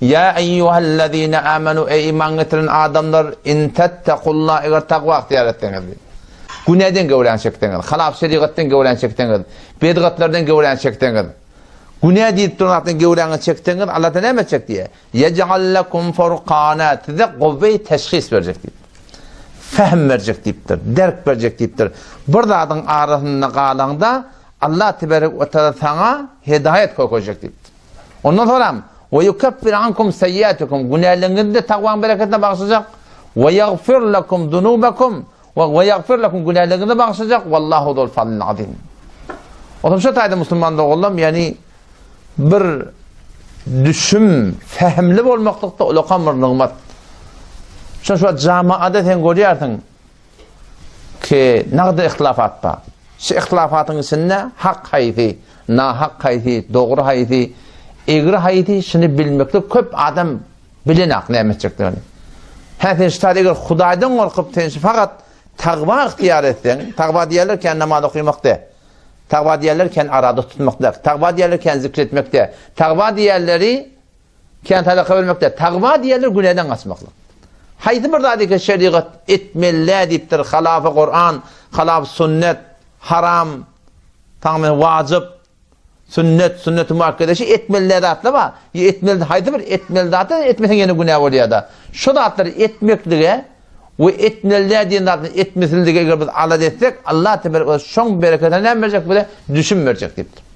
Ýa eýýuhellezine amenu eý iman getiren adamlar in tettekulla eger takwa ygtyýar etseňiz diýip. Günäden göwräňi çekseňiz, halap şerigatdan göwräňi çekseňiz, bedgatlardan göwräňi çekseňiz, günä diýip duran zatdan göwräňi çekseňiz, Allah Taala näme etjek diýýär? Ýej'al lekum furkana size gowy teşhis berjek diýip. Fehm berjek diýipdir, derk berjek diýipdir. Bir zadyň arasynda galaňda Allah teberek we taala saňa hedaýat görkezjek diýipdir. Ondan soňam we yukaffir ankum seýýatikum günäleriňizi-de takwaň bereketine bagyşlajak we ýagfir lekum zunubakum we we ýagfir lekum günäleriňizi bagyşlajak wallahu zul fadlil azim. Otam şu taýda musulman doganlarym, ýagny bir düşüm, fehimli bolmaklykda ulakan bir nygmat. Şo şu jamaada sen görýärsiň, Ki, nagda ihtilafat bar. Şu ihtilafatyň içinde hak haýsy, nahak haýsy, dogry haýsy, egri haýsy, şuny bilmeklik köp adam bilenak näme etjekdigini. Hä sen şu taýda eger Hudaýdan gorkup sen şu fakat tagwa ygtyýar etseň, tagwa diýerler kän namaz okymak de. Tagwa diýerler kän arada tutmak de. Tagwa diýerler kän zikr etmek de. Tagwa diýerleri Kän sadaka bermekde tagwa diýenler günäden gaçmaklyk. Haýsy bir zady ki şerigat etmeli diýipdir, halafy Kuran, halaf sünnet, haram, taňmy wajyp, sünnet, sünneti muakkede şu etmeli zatlar bar. Ýa etmeli haýsy bir etmeli zat etmeseň ýene günä bolýar-da. Şu zatlary etmeklige we etmeli diýen zadyny etmesizlige eger biz alada etsek, Allah tebarek we şoň bereketini näme berjek bize? Düşüm berjek diýipdir.